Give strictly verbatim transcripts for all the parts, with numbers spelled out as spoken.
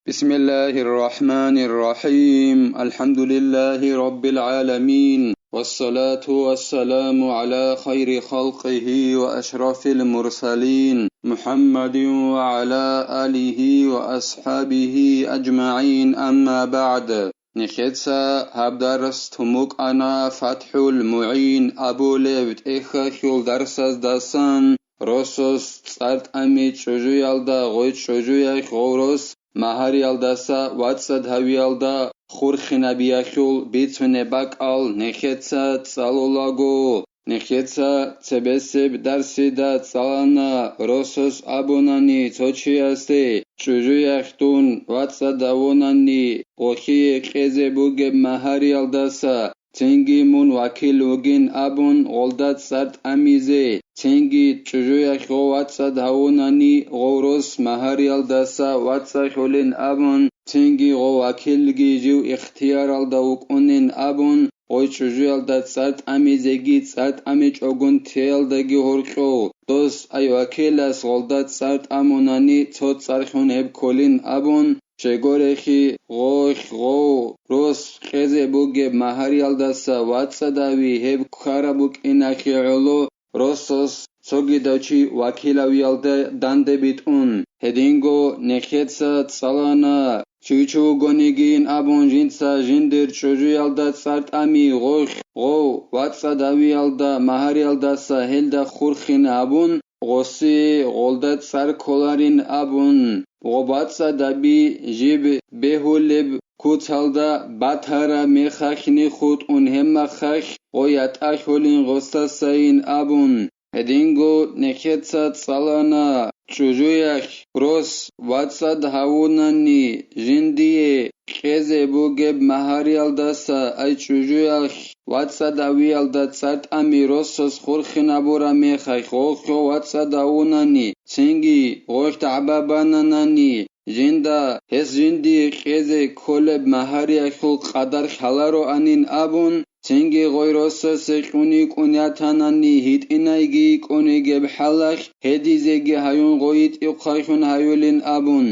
بسم الله الرحمن الرحيم. الحمد لله رب العالمين. والصلاة والسلام على خير خلقه وأشرف المرسلين محمد وعلى آله وأصحابه أجمعين. أما بعد. Нехеца гьаб дарс тумукъана ФатхӀул МугӀин абулеб тӀехьалъул дарсаздасан, росас цӀар тӀами чӀужуялда гъой чӀужуялъ гъов рос магьариялдаса вацӀцӀад гьавиялда хурхинабиялъул бицунеб бакӀал нехеца цӀалулаго. Нехеца цебесеб дарсида цӀалана, росас абунани цо чиясде: «ЧӀужуялъ дун вацӀцӀад гьавунани, гъолъие кьезе бугеб магьариялдаса, цинги мун вакил вугин», — абун, гъолда цӀар тӀамизе, цинги чӀужуялъ гъов вацӀцӀад гьавунани, гъов рос магьариялдаса вацӀцӀалъулин абун, цинги гъов вакилги жив ихтияралда вукӀунин абун, гъой чӀужуялда цӀар тӀамизеги цӀар тӀамичӀогун теялдаги гьоркьов, дос ай вакилас гъолда цӀар тӀамунани цо цӀархун гьеб кколин абун, щегорехи, гъолъ гъов рос кьезе бугеб магьариялдаса вацӀцӀад гьави гьеб ккараб букӀиналъе гӀоло, росас цогидав чи вакилавиялда данде битӀун. Гьединго нехеца цӀалана, чи чи вугонигин абун жинца жиндир чӀужуялда цӀар тӀами гъолъ гъов вацӀцӀад гьавиялда магьариялдаса гьелда хурхин гьабун, гъосие гъолда цӀар кколарин абун, гъоб вацӀцӀад гьаби жиб бегьулеб куцалда батараб мехалъни хутӀун гьеб мехалъ гъой ятӀалъулин гъосасайин абун. Гьединго нехеца цӀалана, чӀужуялъ рос вацӀцӀад гьавунани, жиндие кьезе бугеб магьариялдаса ай чӀужуялъ вацӀцӀад гьавиялда цӀар тӀами росас хурхинабураб мехалъ гъолъго вацӀцӀад гьавунани, цинги гъолъ дагӀба бананани, жинда гьес жиндие кьезе кколеб магьариялъул къадар лъалароанин абун, цинги гъой росасе кьуни кӀун ятанани гьитӀинайги йикӀуни гьеб хӀалалъ гьедизеги гьаюн гъой йитӀухъайхун гьаюлин абун,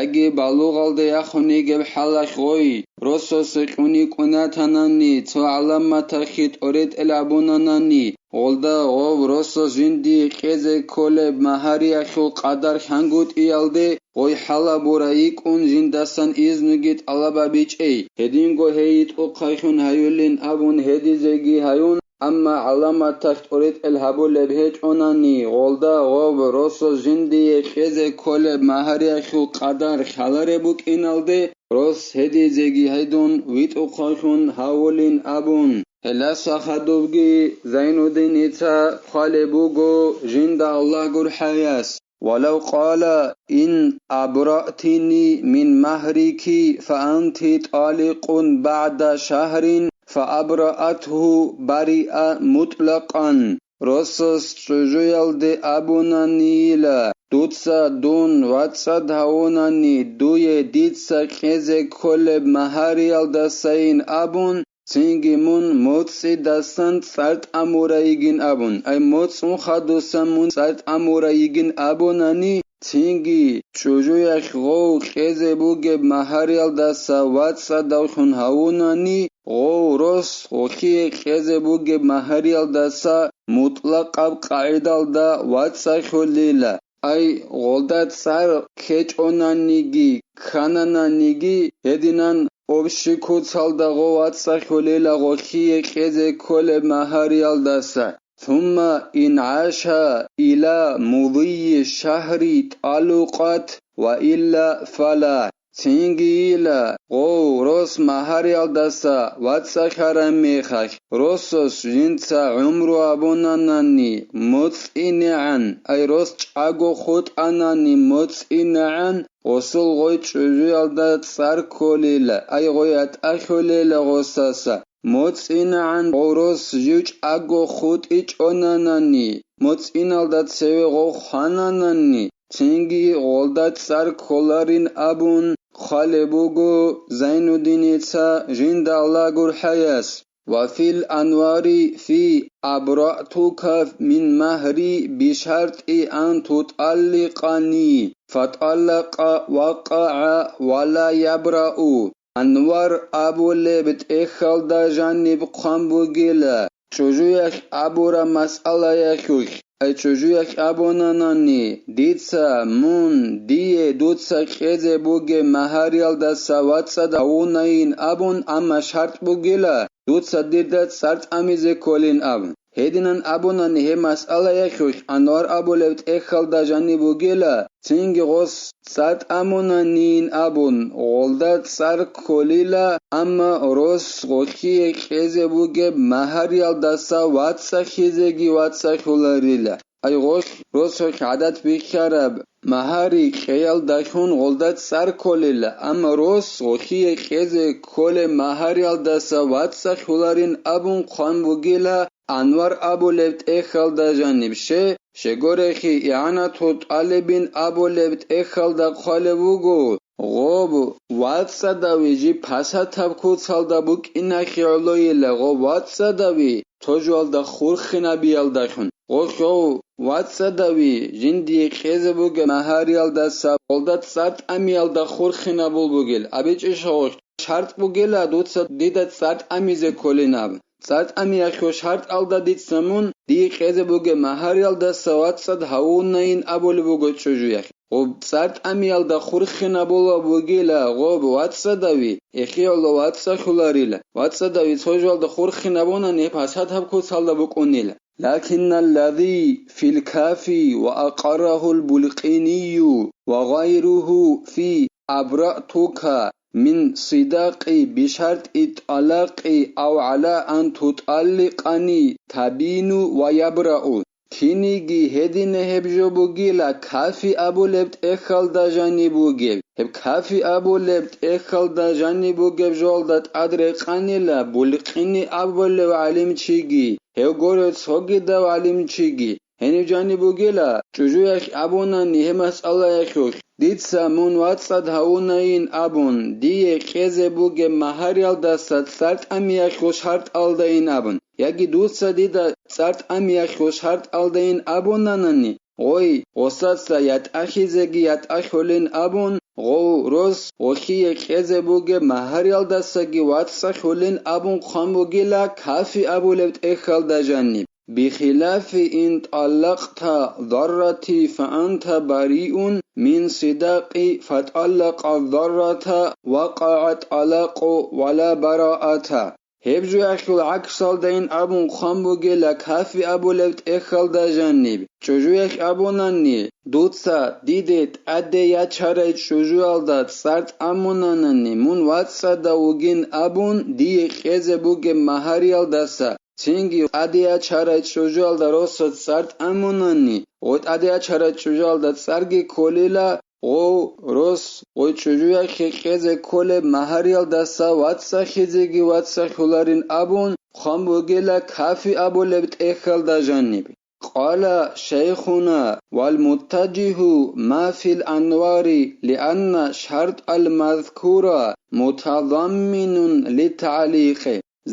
яги балугъалде яхъуни гьеб хӀалалъ гъой росасе кьуни кӀун ятанани цо гӀаламаталъе тӀоретӀел абунанани, гъолда гъов росас жиндие кьезе кколеб магьариялъул къадар лъангутӀиялде гъой хӀалабура йикӀун жиндасан изнуги тӀалаб гьабичӀей, гьединго гьей йитӀухъайхун гьаюлин абун гьедизеги гьаюн, амма гӀаламаталъ тӀоретӀел гьабулеб гьечӀонани, гъолда гъов росас жиндие кьезе кколеб магьариялъул къадар лъалареб букӀиналде, рос гьедизеги гьедун витӀухъайхун гьавулин абун. Гьелдаса хадубги Зайнуддиница хъвалеб буго, жинда Аллагь гурхӀаяс: «ولو قال: إن أبرأتني من مهرك فأنت طالق بعد شهر، فأبرأته برئ مطلقا». Росас чӀужуялде абунанийила: «Дуца дун вацӀцӀад гьавунани, дуе дица кьезе кколеб магьариялдасайин», — абун, цинги мун моцӀидасан цӀар тӀамурайигин абун, ай моцӀун хадусан мун цӀар тӀамурайигин абунани, цинги чӀужуялъ гъов кьезе бугеб магьариялдаса вацӀцӀадавлъун гьавунани, гъов рос гъолъие кьезе бугеб магьариялдаса мутӀлакъаб къагӀидалда вацӀцӀалъулила. Ай, гъолда цӀар ккечӀонаниги, кканананиги, гьединан общий куцалда гъов вацӀцӀалъулила гъолъие кьезе кколеб магьариялдаса. ثم إن عاش إلى مضي الشهر طلقت وإلا فلا. Цинги ила, гъов рос магьариялдаса вацӀцӀалъараб мехалъ, росас жинца гӀумру абунанани моцӀинегӀан, ай рос чӀаго хутӀанани моцӀинегӀан, гъосул гъой чӀужуялда цӀар кколила, ай гъой ятӀалъулела гъосаса. МоцӀинегӀан гъов рос жив чӀаго хутӀичӀонанани, моцӀиналда цеве гъов хвананани, цинги гъолда цӀар кколарин абун хъвалеб буго Зайнуддиница жинда Аллагь гурхӀаяс. وفي الأنوار في أبرأتك من مهري بشرط أن تطلقني. фатӀаллакъа вакъагӀа ва ла ябрау. Анвар абулеб тӀехьалда жаниб хъван бугила, чӀужуялъ абураб масъалаялъулъ, ай чӀужуялъ абунанани, дица, мун, дие дуца кьезе бугеб магьариялдаса вацӀцӀад гьавунайин абун, амма шартӀ бугила, дуца дида цӀар тӀамизе кколин абун. Гьединан абунани гьеб масъалаялъулъ Анвар абулеб тӀехьалда жаниб бугила, цинги гъос цӀар тӀамунанин абун, гъолда цӀар кколила, амма рос гъолъие кьезе бугеб магьариялдаса вацӀцӀалъизеги вацӀцӀалъуларила. Ай гъолъ росулъ гӀадат бихьараб магьари кьеялдалъун гъолда цӀар кколила, амма рос гъолъие кьезе кколеб магьариялдаса вацӀцӀалъуларин абун хъван бугила, Анвар абулеб тӀехьалда жаниб, ще, щегорехи, ИгӀанату ТӀалибин абулеб тӀехьалда хъвалеб буго, гъоб вацӀцӀадави жиб пасатаб куцалда букӀиналъе гӀолойила, гъоб вацӀцӀадави цо жоялда хурхинабиялдалъун, гъолъ гъов вацӀцӀадави жиндие кьезе бугеб магьариялдаса гъолда цӀар тӀамиялда хурхинабул бугел, абичӀищ гъолъ? ШартӀ бугела дуца дида цӀар тӀамизе кколин аб. ЦӀар тӀамиялъул шартӀалда дица мун дие кьезе бугеб магьариялдаса вацӀцӀад гьавунайин абулеб буго чӀужуялъ. Гъоб цӀар тӀамиялда хурхинабула бугила гъоб вацӀцӀадави, эхиялда вацӀцӀалъуларила. ВацӀцӀадави цо жоялда хурхинабунани гьеб пасатаб куцалда букӀунила. لكن الذي في الكافي وأقره البلقيني وغيره في أبرأتك من صداق بشرط الطلاق أو على أن تطلقني تبين ويبرأ. Киниги гьедине гьеб жо бугила, Кафи абулеб тӀехьалда жаниб бугеб. Гьеб Кафи абулеб тӀехьалда жаниб бугеб жоялда тӀад рекъанила Булкъини абулев гӀалимчиги, гьев гуро цогидав гӀалимчиги. Гьенив жаниб бугела, чӀужуялъ абунани гьеб масъалаялъулъ, дица мун вацӀцӀад гьавунайин абун, дие кьезе бугеб магьариялдаса цӀар тӀамиялъул шартӀалдайин абун, яги дуца дида цӀар тӀамиялъул шартӀалдайин абунанани, гъой, гъосаца ятӀахьизеги ятӀахьулин абун, гъов рос гъолъие кьезе бугеб магьариялдасаги вацӀцӀалъулин абун хъван бугила Кафи абулеб тӀехьалда жаниб. بخلاف إن طلقت ضرتي فأنت بريء من صداق فطلق الضرة وقع الطلاق ولا براءة. Гьеб жоялъул гӀаксалдайин абун хъван бугела Кафи абулеб тӀехьалда жаниб. ЧӀужуялъ абунани, дуца диде тӀаде ячарай чӀужуялда цӀар тӀамунанани, мун вацӀцӀадав вугин абун, дие кьезе бугеб магьариялдаса, цинги тӀаде ячарай чӀужуялда росо цӀар тӀамунани, гъой тӀаде ячарай чӀужуялда цӀарги кколила, гъов рос гъой чӀужуялъе кьезе кколеб магьариялдаса вацӀцӀалъизеги вацӀцӀалъуларин абун хъван бугела Кафи абулеб тӀехьалда жаниб. قال شيخنا والمتجه ما في الأنوار لأن الشرط المذكور متضمن للتعليق.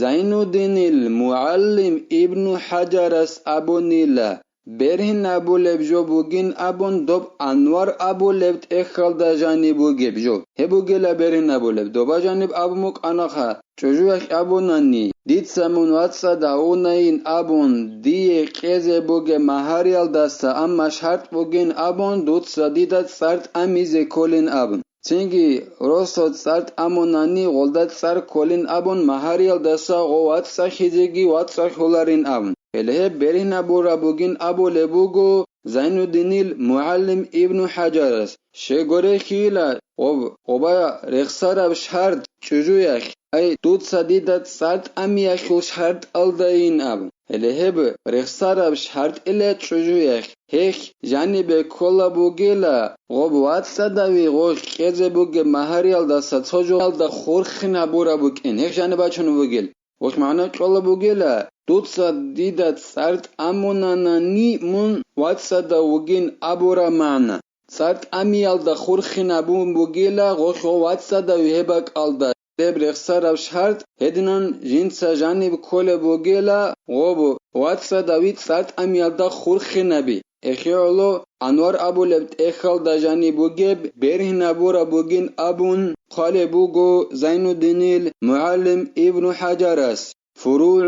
Зайнуддинил МугӀаллим Ибну ХӀаджарас абунила, бергьин абулеб жо бугин абун доб Анвар абулеб тӀехьалда жаниб бугеб жо. Гьеб бугела бергьин абулеб, доба жаниб абун букӀанаха, чӀужуялъ абунани, дица мун вацӀцӀад гьавунайин абун, дие кьезе бугеб магьариялдаса, амма шартӀ бугин абун, дуца дида цӀар тӀамизе кколин абун. Цинги росо цӀар тӀамунани гъолда цӀар кколин абун, магьариялдаса гъо вацӀцӀахизеги вацӀцӀахьуларин абун. Гьеле гьеб бергьинабураб бугин абулеб буго Зайнуддинил МугӀаллим Ибну ХӀаджарас, щегорехила гъоб-, гъоба рехсараб шартӀ чӀужуялъ, ай, дуца дида цӀар тӀамиялъул шартӀалдайин абун. Гьеле гьеб рехсараб шартӀила чӀужуялъ, гьелъ жанибе ккола бугела, гъоб вацӀцӀадави гъолъ кьезе бугеб магьариялдаса цо жоялда хурхин гьабураб букӀин, гьелъ жаниб бачун бугел. Гъолъ магӀна кьола бугела, дуца дида цӀар тӀамунанани мун вацӀцӀадав вугин абураб магӀна. ЦӀар тӀамиялда хурхин гьабун бугела гъолъ вацӀцӀадав гьеб бакӀалда, Гьеб рехсараб шартӀ гьединан жинца жаниб кколеб бугела гъоб вацӀцӀадавги цӀар тӀамиялда хурхинаби. Эхиоло Анвар абулеб тӀехьалда жаниб бугеб бергьинабураб бугин абун хъвалеб буго Зайнуддинил мугӀалим Ибну ХӀаджарас. فروع: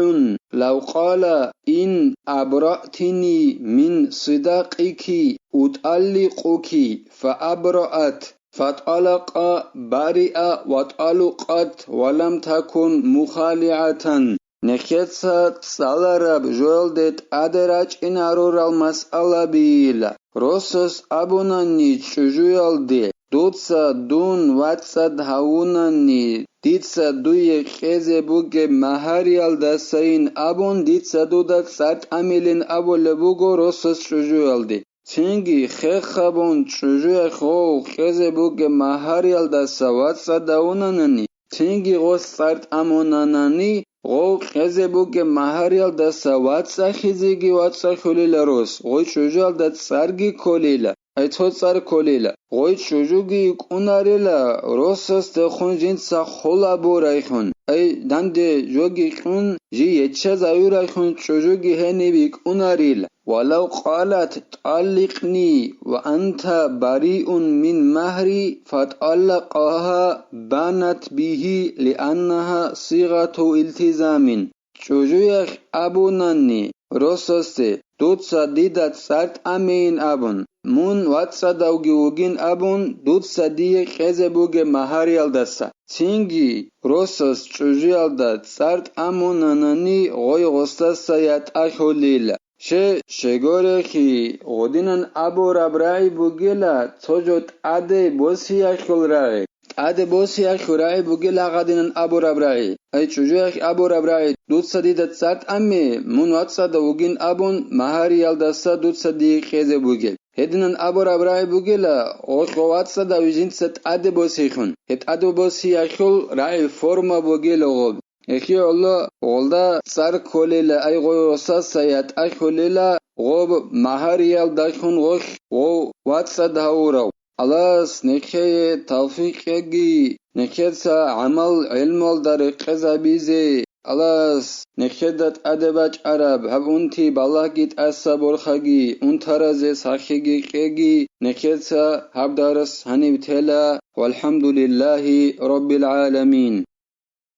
لو قال: إن أبرأتني من صداقك أطلقك، فأبرأت، فطلق، برئ وطلقت ولم تكن مخالعة. Нехеца цӀалараб жоялде тӀаде рачӀинарурал масъалабийила. Росас абунани чӀужуялде: «Дуца дун вацӀцӀад гьавунани, дица дуе кьезе бугеб магьариялдасайин», — абун, дица дуда цӀар тӀамилин абулеб буго росас чӀужуялде. Цинги хехабун чӀужуялъ гъов кьезе бугеб магьариялдаса вацӀцӀад гьавунанани, цинги гъос цӀар тӀамунанани, гъов кьезе бугеб магьариялдаса вацӀцӀалъизеги вацӀцӀалъулила рос, гъой чӀужуялда цӀарги кколила, ай цо цӀар кколила, гъой чӀужуги йикӀунарила, росасдехун жинца холабурайхун, ай данде жоги кьун, жий яччазаюрайхун чӀужуги гьениб йикӀунарила. ولو قالت: طلقني وأنت بريء من مهري، فطلقها بانت به لأنها صيغة التزام. ЧӀужуялъ абунани росасде: «Дуца дида цӀар тӀамейин», — абун, мун вацӀцӀадавги вугин абун, дуца дие кьезе бугеб магьариялдаса. Цинги росас чӀужуялда цӀар тӀамунанани, гъой гъосдаса ятӀалъулила. Ще, щегорехи, гъодинан абураб рагӀи бугела цо жо тӀаде босиялъул рагӀи. ТӀаде босиялъул рагӀи бугела гъадинан абураб рагӀи. Ай чӀужуялъ абураб рагӀи: «Дуца дида цӀар тӀаме, мун вацӀцӀадав вугин», — абун, магьариялдаса дуца дие кьезе бугеб. Гьединан абураб рагӀи бугела, гъолъго вацӀцӀадав жинца тӀаде босихьун. Гьеб тӀаде босиялъул рагӀи форма бугела гъоб. Эхиоло гъолда цӀар кколела, ай гъой росаса ятӀалъулела, гъоб магьариялдалъун гъолъ гъов вацӀцӀад гьавурав. Аллагьас нехее тавфикъ кьеги, нехеца гӀамал гӀелмуялда рекъезабизе. Аллагьас нехеда тӀаде бачӀараб гьаб унти балагьги тӀаса борхаги унтаразе сахлъиги кьеги, нехеца гьаб дарс гьаниб тела. ВалхӀамдулиллагьи раббил гӀаламин.